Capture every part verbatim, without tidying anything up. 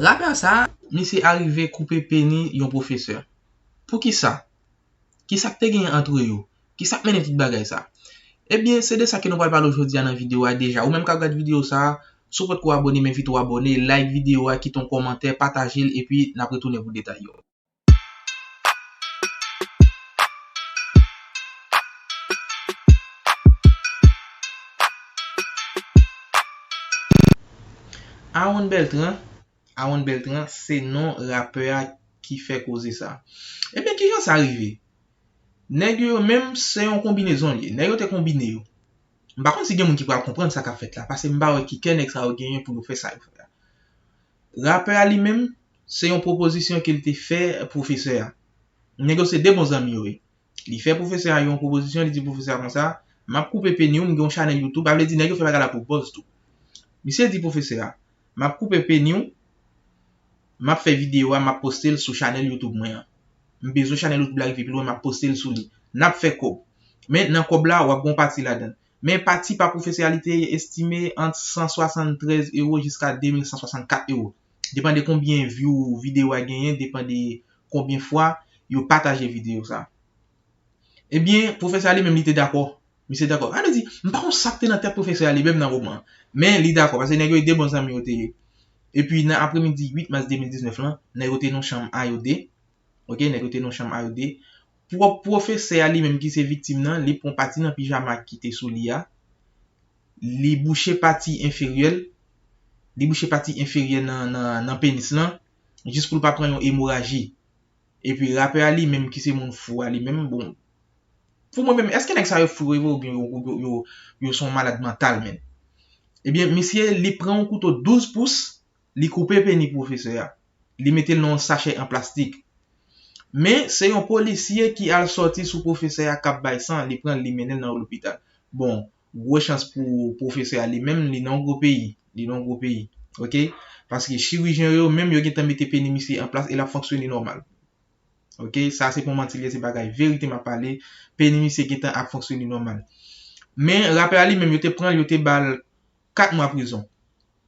Rapè sa, misye arive koupe peni yon pwofesè. Poukisa? Kisa k te genyen ant yo? Kisa k mennen tout bagay sa? Ebyen, se de sa ke nou pral pale jodi a nan videyo a deja. Ou menm k ap gad videyo sa, si w potko abòne, m envite w abòne, like videyo a, kite yon kòmantè, pataje l, epi n ap retounen pou detay yo. Aaron Beltran, Aaron Beltran, se non rapè a ki fè koze sa. Ebyen, kijan sa rive? Nèg yo menm, se yon konbinezon li ye. Nèg yo te konbine yo. M pa konn si gen moun ki pral konprann sa k ap fèt la, paske m pa wè ki kè nèg sa yo genyen pou yo fè sa yo fè a. Rapè a li menm, se yon pwopozisyon ke l te fè pwofesè a. Nèg yo se de bon zanmi yo ye. Li fè pwofesè a yon pwopozisyon, li di pwofesè a konsa, "M ap koupe peni w, m gen yon chanèl YouTube." Sa vle di nèg yo fè bagay la pou buzz tou. Misye di pwofesè a, "M ap koupe peni w, m ap fè videyo a, m ap poste l sou chanèl YouTube mwen an. M bezwen chanèl YouTube la rive pi lwen, m ap poste l sou li. N ap fè kòb. Men nan kòb la, w ap gen yon pati ladan l." Men pati pa pwofesè a, li te estime ant san swasanntrèz ewo jiska de mil san swasannkat ewo. Depann de konbyen view videyo a genyen, depann de konbyen fwa yo pataje videyo sa. Ebyen, pwofesè a li menm, li te dakò. Misye dakò. Sa vle di, m pa konn sa k te nan tèt pwofesè a li menm nan moman an. Men li dakò, paske nèg yo de bon zanmi yo te ye. Epi nan apremidi uit mas de mil diznèf lan, nèg yo te nan chanm a yo de. Ok, nèg yo te nan chanm a yo de. Pwòp pwofesè a li menm ki se viktim nan, li pran pati nan pijama ki te sou li a. Li bouche pati enferyè l. Li bouche pati enferyè nan, nan, nan penis lan. Jis pou l pa pran yon emoraji. Epi rapè a li menm ki se moun fou a li menm, bon. Pou mwen menm, èske nèg sa yo fou vre oubyen yo, yo, yo, yo se yon malad mantal, menn? Ebyen, misye, li pran yon kouto douz pous, li koupe peni pwofesè a. Li mete l nan yon sachè an plastik. Men, se yon polisye ki al sòti sou pwofesè a k ap bay san, li pran l, li mennen l nan lopital. Bon, gwo chans pou pwofesè a li menm, li nan yon gwo peyi. Li nan yon gwo peyi. Ok? Paske chirijyen yo menm, yo gentan mete peni misye an plas e l ap fonksyone nòmal. Ok? Sa se pa manti, li ye, se bagay verite m ap pale. Peni misye gentan ap fonksyone nòmal. Men, rapè a li menm, yo te pran l, yo te ba l kat mwa prizon.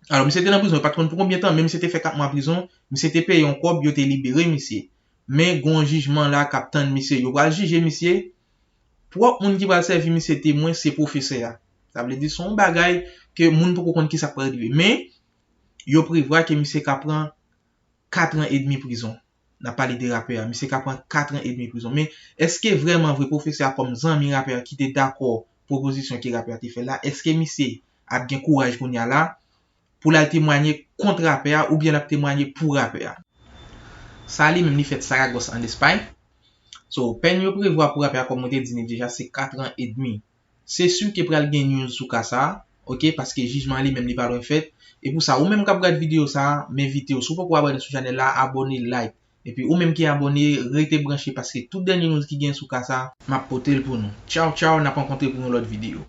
Alò, misye te nan prizon, yo pa t konn pou konbyen tan, men misye te fè kat mwa prizon, misye te peye yon kòb, yo te libere misye. Men, gen yon jijman la k ap tann misye. Yo pral jije misye, pwòp moun ki pral sèvi misye temwen, se pwofesè a. Sa vle di, se yon bagay ke moun poko konn kisa k pral rive. Men, yo prevwa ke misye ka pran kat an edmi prizon. N ap pale de rapè a. Misye ka pran kat an edmi prizon. Men, èske vrèman vre pwofesè a kòm zanmi rapè a ki te dakò pwopozisyon ke rapè a te fè la, èske misye ap gen kouraj kounye a la pou l al temwaye kont rapè a oubyen l ap temwaye pou rapè a? Sa li menm li fèt Saragòs an Espay. So, pèn yo prevwa pou rapè a, kòm mwen te di nou deja, se kat an edmi. Se si ke pral gen news sou ka sa a, ok, paske jijman an li menm li pa lwen fèt. E pou sa, ou menm k ap gad videyo sa a, m envite w, si w poko abòne sou chanèl la, abòne, like. Epi ou menm ki abòne, rete branche paske tout dènye news ki gen sou ka sa a, m ap pote l pou nou. Tchaw, tchaw, n ap rankontre pou yon lòt videyo.